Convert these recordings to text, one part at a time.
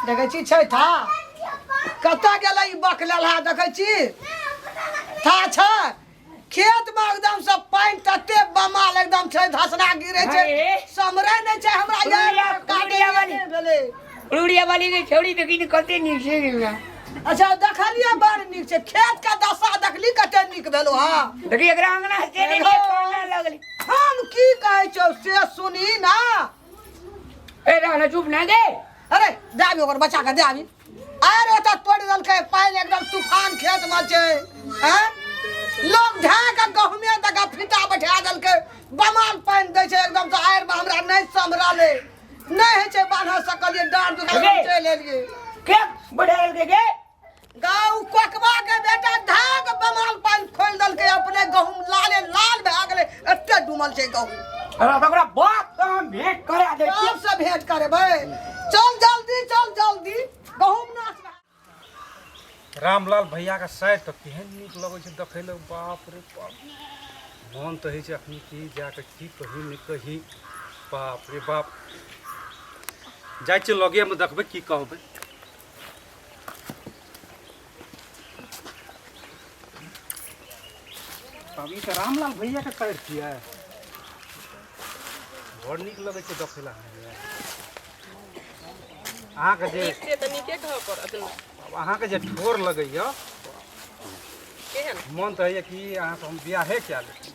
देखै छी छै था कतऽ गेलै ई बकलेलहा देखै छी था छै खेत में एकदम से पानि तते बमाल एकदम छै धसना गिरे छै अरे। समरे नहि छै हमरा उड़िया- यार काटे उड़िया वाली। नहि भेलै उड़िया वाली के छौड़ी देखी ने कते नीक छै गे। अच्छा देखलियै बड़ नीक छै खेत के दशा देखली कते नीक भेलो हँ देखी एकरा अंगना से नहीं काना लगली हम की कहै छौ से सुनी ना ए रहना चुप ना गे अरे दे आबी ओकर बच्चा के दे आबी अरे तऽ तोड़ि देलकै पानि एकदम तूफान खेत में छै हैं लोग ढा के गहुमे दऽ के फीता बैठा देलकै बमाल पानि दै छै एकदम से आड़ि में हमरा नहि सम्हरलै नहि होइ छै बान्ह सकलियै डाँड़ दुखा गे। चलि एलियै के बढ़ा देलकै गे गाँव कोकबा के बेटा धाक बमाल पानि खोलि देलकै अपने गहुम लाले लाल भए गेलै एते डूमल छै गहुम अरे तो ओकरा बाप से हम भेंट करा दै छी सबसे भेंट करेबै चल जल्दी चल जल्दी गहुम नाश भए रामलाल भैयाके साइड तऽ केहन नीक लगै छै देखै लए बाप रे बाप मोन तऽ होइ छै अखनी की जाके की कही नहि कही बाप रे बाप जाइ छियै लगेमे देखबै की कहबै तब ई तऽ रामलाल भैयाके साइड छियै बड़ नीक लगै छै देखै लए अहाँके जे नीक छै तऽ नीके कहऽ पड़त ने अहाँके जे ठोर लगैया केहन मन तऽ होइए कि अहाँसँ हम बियाहे कए ली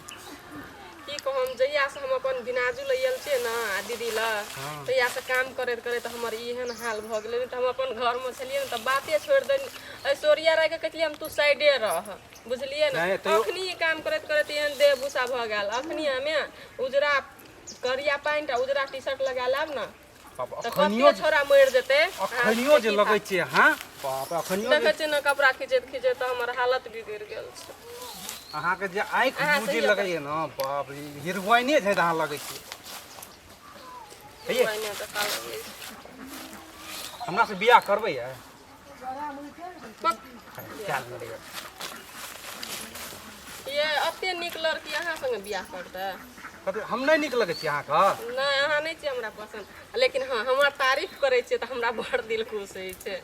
की कहम जहियासँ हम अपन भिनाजू लग आयल छियै ने आ दीदी लग तहियासँ काम करैत करैत हमर एहन हाल भऽ गेलै नहि तऽ हम अपन घरमे छलियै ने तऽ बाते छोड़ि देली ऐश्वर्या रायके कहलियै हम तू साइडे रह बुझलियै ने नहि, तैयो- अखनी ई काम करैत करैत एहन देह भूसा भऽ गेल अखनी हमे उजरा करिया पैंट आ उजरा टी शर्ट लगा लेब ने बाप, तऽ अखनियो कते छोरा मरि जेतै अखनियो जे लगै छियै अहाँ बाप अखनियो देखै जे छियै ने कपड़ा खींचैत खींचैत तऽ हमर हालत बिगड़ि गेल छै अहाँके जे आँखि अहाँ बूझी सही लगैए ने बाप रे हीरोइने छै अहाँ लगै छियै हे पहिने जकाँ लगै छै। हमरा से बियाह करबै यै बक, कए लेलियै ये एते नीक लड़की अहाँ संगे बियाह करतै कथी हम नहि नीक लगै छी अहाँके नहि अहाँ नहि छियै हमरा पसन्द लेकिन हँ हमर तारीफ करै छियै तऽ हमरा बड़ दिल खुश होइ छै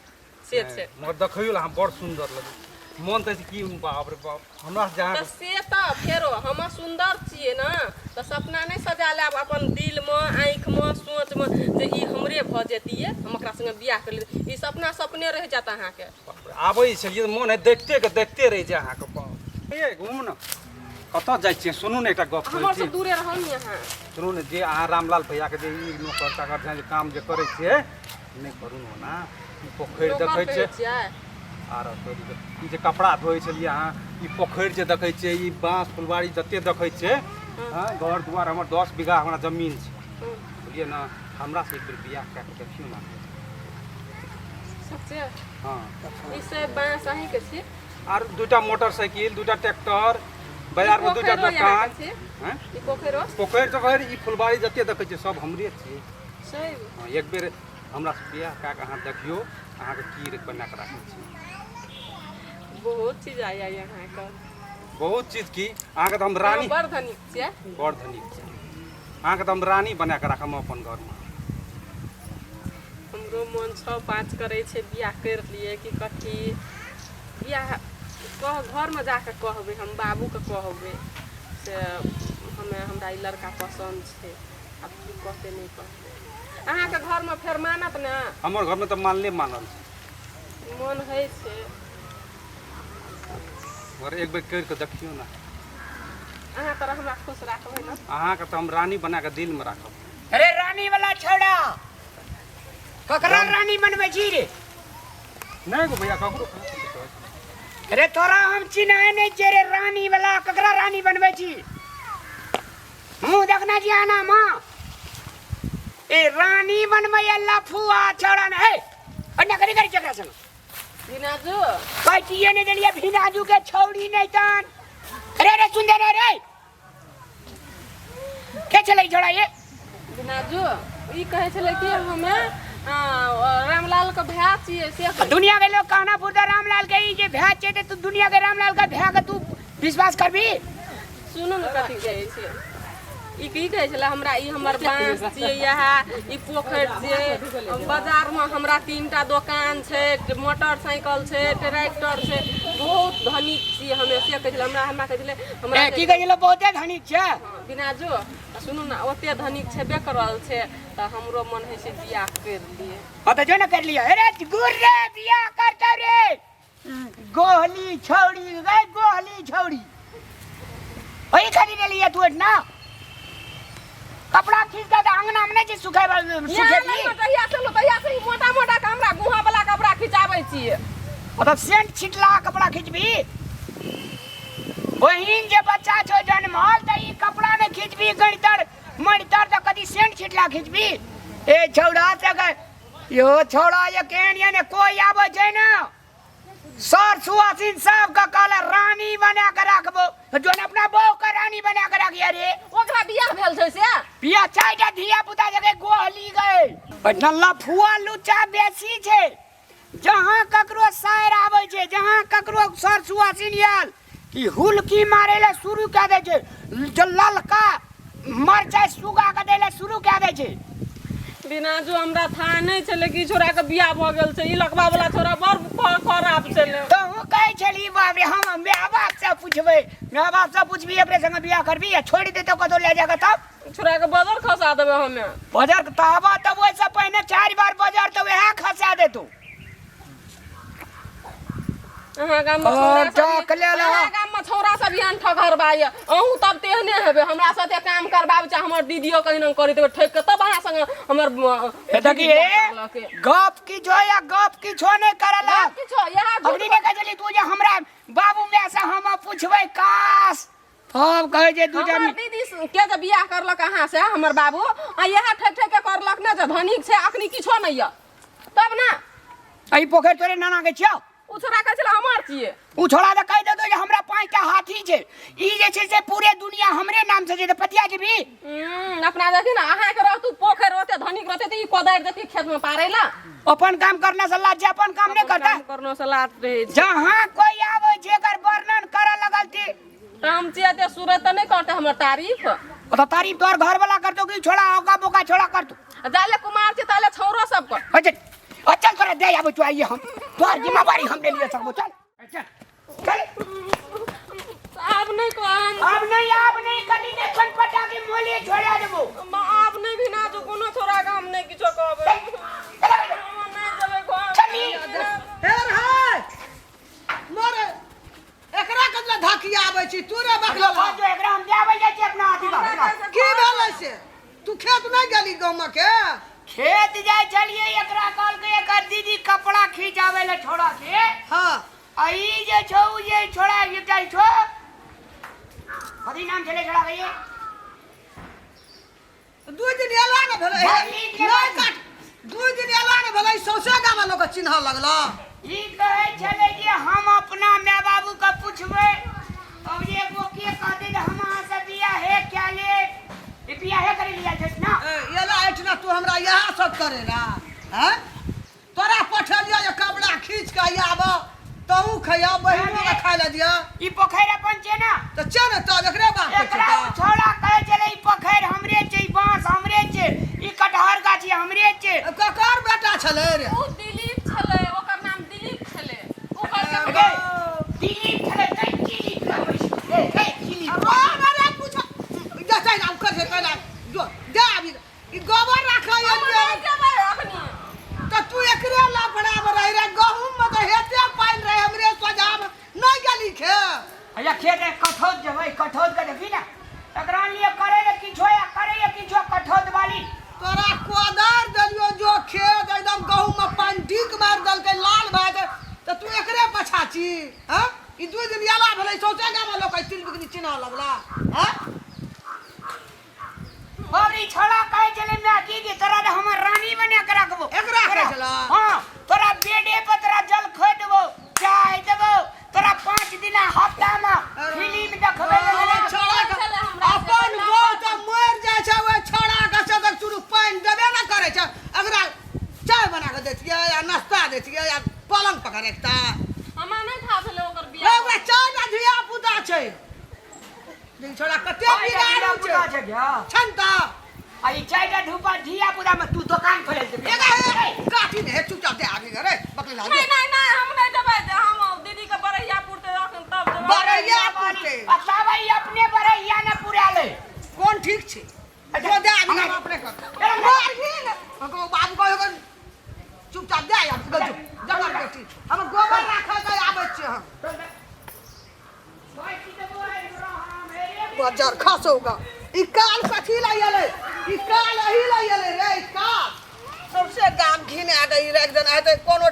से छै मगर देखैयो लए अहाँ बड़ सुन्दर लगै छी मन तऽ छै कि बाप रे बाप हमरा से तऽ अहाँके से तऽ फेरो हम सुन्दर छियै ने तऽ सपना नहि सजा लेब अपन दिलमे आँखिमे सोचमे जे ई हमरे भऽ जैतियै हम ओकरा संगे बियाह कर लेतियै ई सपना सपने रहि जायत अहाँके बाप रे, आबै छलियै तऽ मन है देखते के देखते रहि जाय अहाँके बाप हे घुमू ने कतऽ जाइ छियै सुनू ने एकटा गप कहै हमर छी से दूरे रहू ने अहाँ सुनू ने जे अहाँ रामलाल भैयाके जे ई नौकर चाकर जे काम जे करै छियै नहि करू ने ओना ई पोखरि नौकर देखै कहै छियै छियै आर तोरी के ई जे कपड़ा धोइ छलियै अहाँ ई पोखरि जे देखै छियै ई बाँस फुलवारी जते देखै छियै हँ घर दुआर हमर 10 बीघा हमरा जमीन छै बुझलियै ने हमरा से एक बेर बियाह कए कऽ देखियौ ने सच्चे हँ ई से बाँस अहीँके छी आर दूटा मोटरसाइकिल दूटा ट्रैक्टर बाजारमे दूटा पोखरिो दोकान अहाँके छी हँ ई पोखरिो पोखरि तोखरि ई फुलबाड़ी जते देखै छियै सब हमरे छियै सही हँ एक बेर हमरा से बियाह कए कऽ अहाँ देखियौ अहाँके की बना कऽ राखै छी बहुत चीज आया अहाँके बहुत चीज की अहाँके तऽ हम रानी बड़ धनिक छियै बड़ धनिक छी अहाँके तऽ हम रानी बना कऽ राखब अपन घरमे हमरो मोन छओ पाँच करै छै बियाह करि लिए कि कथी बियाह कह घरमे जा कऽ कहबै हम बाबूके कहबै से हमे हमरा ई लड़का पसन्द छै आब की कहतै नहि कहतै अहाँके घरमे फेर मानत ने हमर घरमे तऽ मानले मानल छै मोन होइ छै मगर एक बेर करि कऽ देखियौ ने अहाँ तर हमरा खुश राखबै ने अहाँके तऽ हम रानी बना कऽ दिलमे राखब अरे रानी वाला छौड़ा ककरा रानी बनबै छी रे नहि गो भैया ककरो अरे तोरा हम चिन्है नहि छियै रे रानी वाला ककरा रानी बनबै छी मुँह देखना छी आना माँ ए रानी बनबै लफुआ छौड़ा ने हे अन्ना करी करी चकरा संग भिनाजू काटिए नहि देलियै भिनाजू के छौड़ी नहि तन अरे रे सुन दे रे रे के छलै छौड़ा ये भिनाजू ई कहै छलै कि हमे रामलाल के भाय छियै से दुनिया के लोग कहना पुरता रामलाल के ई जे भाय छै ते तू दुनिया के रामलाल के भाय के तू विश्वास करबी सुनू ने कथी कहै छै ई की कहै छलै हमरा ई हमर बाँस छियै इएह ई पोखरि छियै बाजारमे हमरा 3 टा दोकान छै मोटरसाइकिल छै ट्रैक्टर छै बहुत धनिक छियै हमे से कहै छलै हमरा हमरा कहै छलै हमरा ए की कहै छलै बहुते धनिक छै बिना जो आ सुनू ने ओते धनिक छेबे करल छै तऽ हमरो मन होइ छै बियाह करि लिए। हाँ तो जो ना कर लिया। अरे गुर रे बियाह करता रे गोहली छौड़ी रे गोहली छौड़ी वही खाली ले लिया तू ना कपड़ा खींच दे अंगना में नहीं छै सुखाय सुखे तहिया से तहिया से मोटा मोटा के हमरा गुहा वाला कपड़ा खिंचाबै छियै। मतलब सेंट छिटला कपड़ा खिंचबी बहिन जे बच्चा छौ जन्मल तऽ ई कपड़ा नहि खिचबी गणितर मणितर तऽ कदी सेंट छिटला खिचबी। ए छौड़ा तक यो छौड़ा ये केहन ये ने कोई आबै छै ने सर सुहासिन सबके कहले रानी बना के राखबो जो ने अपना बहू के रानी बना के राखिए रे। ओकरा बियाह भेल छै से बियाह चारिटा धिया पुता जगह गोहली गए लफुआ लुच्चा बेसी छै। जहाँ ककरो सायर आबै छै जहाँ ककरो सर सुहासिन आयल कि हुलकी मारे ले शुरू कए दै छै जो ललका मरचाइ सुगा के दै ले शुरू कए दै छै। बिना जो हमरा था नहि छलै कि छोरा के बियाह भऽ गेल छै ई लकबा वाला छोरा बड़ खराब छलै। तहूँ कहै छली बाप रे हम माय बाप से पुछबै माय बाप से पुछबी एकरे संगे बियाह करबी आ छोड़ि देतौ कतौ लए जाके तब छोरा के बजर खसा देबै हमे। बजर तहबा तब ओहिसँ पहिने 4 बार बजर तऽ वएह खसा देतौ। अहाँ गाममे छौड़ा सब अहाँ गाममे छौड़ा सब एहन ठगरबा यऽ अहूँ तब तेहने हेबै हमरा साथे काम करबाबै छै हमर दीदियो कहिना करैत हेबै ठकि के तब अहाँ संगे हमर देखिए गप किछो या गप किछो नहि करला किछो इएह अखनी नहि कहै छली तू जे हमरा बाबू माय से हम पुछबै काश तब कहै जे दू हमर दीदी के जे बियाह करलक अहाँ से हमर बाबू आ इएह ठकि ठकि के करलक ने जे धनिक छै अखनी किछो नहि यऽ तब ने एहि पोखरि तोरे नाना के छियौ। ओ छोड़ा कहै छलै हमर छियै। ओ छोड़ा तऽ कहि देतौ जे हमरा 5 टा हाथी छै ई जे छै से पूरे दुनिया हमरे नाम से छै तऽ पतिया जेबी। अपना देखी ने अहाँके रहतू पोखरि ओते धनिक रहते तऽ ई कोदारि देती खेतमे पारै ला। अपन काम करना से लाज अपन काम नहि करता। काम करना से लाज रहै छै। जहाँ कोई आबै छै एकर वर्णन करऽ लगल थी। काम छियै ते सूरत तऽ नहि करतै हमर तारीफ। ओ तऽ तारीफ तोहर घर वाला करतो कि छोड़ा ओका बोका छोड़ा करतो। जाले कुमार छै ताले छौरो सब कर। अच्छा चल तोरा दे आबै छौ आइए हम तोहर जिम्मेवारी हम ले लिए सकबो चल चल चल। आब नहि कहम। आब नहीं कनी ने खन पटा के मोले छोड़ा देबो। आब नहि बिना जो कोनो छोरा गाम नहि किछो कहबै। नहि जेबै घर। चली। हेर है मोरे एकरा कतला धकिया आबै छी तू रे बकला जो एकरा हम जाबै जाइ छी अपना अथी बा। की भेलै से तू खेत नहि गेली गाँव के? खेत जाइ छलियै एकरा कहलकै एकर दीदी कपड़ा खींचाबै ले छोड़ा के। हाँ आ ई जे छौ उ जे छोड़ा एकटा छौ कथी नाम छलै छोड़ा के? 2 दिन एला ने भेलै नहि काट 2 दिन एला ने भेलै सौंसे गाम लोक चिन्ह लगल। ई कहै छलै जे हम अपना माय बाबू के पुछबै अब जे एगो के कहतै जे हम अहाँ से बियाह हे क्या ले ई बियाहे करे लिया छै ना। एला एठना तू हमरा इएह सब करेला हैं तोरा पठेलियो जे कपड़ा खींच के आब तहू खैया बहिनो के खाय ले दिया। ई पोखरि अपन छै ना तऽ चल ने तब एकरे बाप के एकरा ओ छोड़ा कहै छलै ई पोखरि हमरे छै ई बाँस हमरे छै ई कटहर गाछी हमरे छै। ककर बेटा छलै रे? ओ दिलीप छलै ओकर नाम दिलीप छलै। ओ कहलकै दिलीप छलै तै दिलीप लगबै छै तै दिलीप। अरे पूछ जा चल आब कर चल जो दे आबी ई गोबर राखै तऽ तू एकरे लफड़ा में रही रे गहूम में तऽ हेते पानि रहे हमरे सोझामे नहि गेली खेत। अच्छा खेत है कठौत जेबै कठौत के देखी ना एकरा लिए करे ले किछो या करे ले किछो कठौत वाली। तोरा कोदार देलियो जो खेत एकदम गहूम में पानि डीक मारि देलकै लाल भए गेल तऽ तू एकरे पछा छी हँ? ई 2 दिन एला भेलै सौंसे गाममे लोक तिल बिकनी चिन्हऽ लगला हँ? बाप रे छोड़ा कहै छलै माय की जे तोरा तऽ हमर रानी बना के राखबो। एकरा कहै छलै? हाँ तोरा बेडे पर तोरा जल खोइ देबो चाय देबो तोरा 5 दिना हफ्ता में फिल्म देखबै अरे छोड़ा के अपन गौ तऽ मरि जाइ छै ओहि छोड़ा के से तऽ शुरू पानि देबे ने करै छै। एकरा चाय बना के दै छियै या नाश्ता दै छियै या पलंग पकड़ रखता। हमरा नहि था छलै ओकर बियाह। ओकरा 4 टा धिया पुता छै। लेकिन छोड़ा कते बिगाड़ू छै छै गया छन तऽ आ ई चारिटा धूपा धिया पुता में तू दोकान खोले देबी एगा हे काठी ने हे चुपचाप दे आबी रे बकली ला नहीं नहीं नहीं, हम नहीं देबै, हम दीदी के बरैया पुरते रखन तब देबै। बरैया पुरते। आ तब ई अपने बरैया न पुरा ले। कोन ठीक छै? जो दे आबी, हम अपने कर मारही ने। हमको बाबू कहो चुपचाप दे आबी गजो जबर बेटी, हम गोबर राखल दे आबै छियै हम। बजर खसौगा ई काल कथी लए एलै? ई काल अही लए एलै रे। ई काल सबसे गाम घिना गई रे। एक दिन हेतै कोनो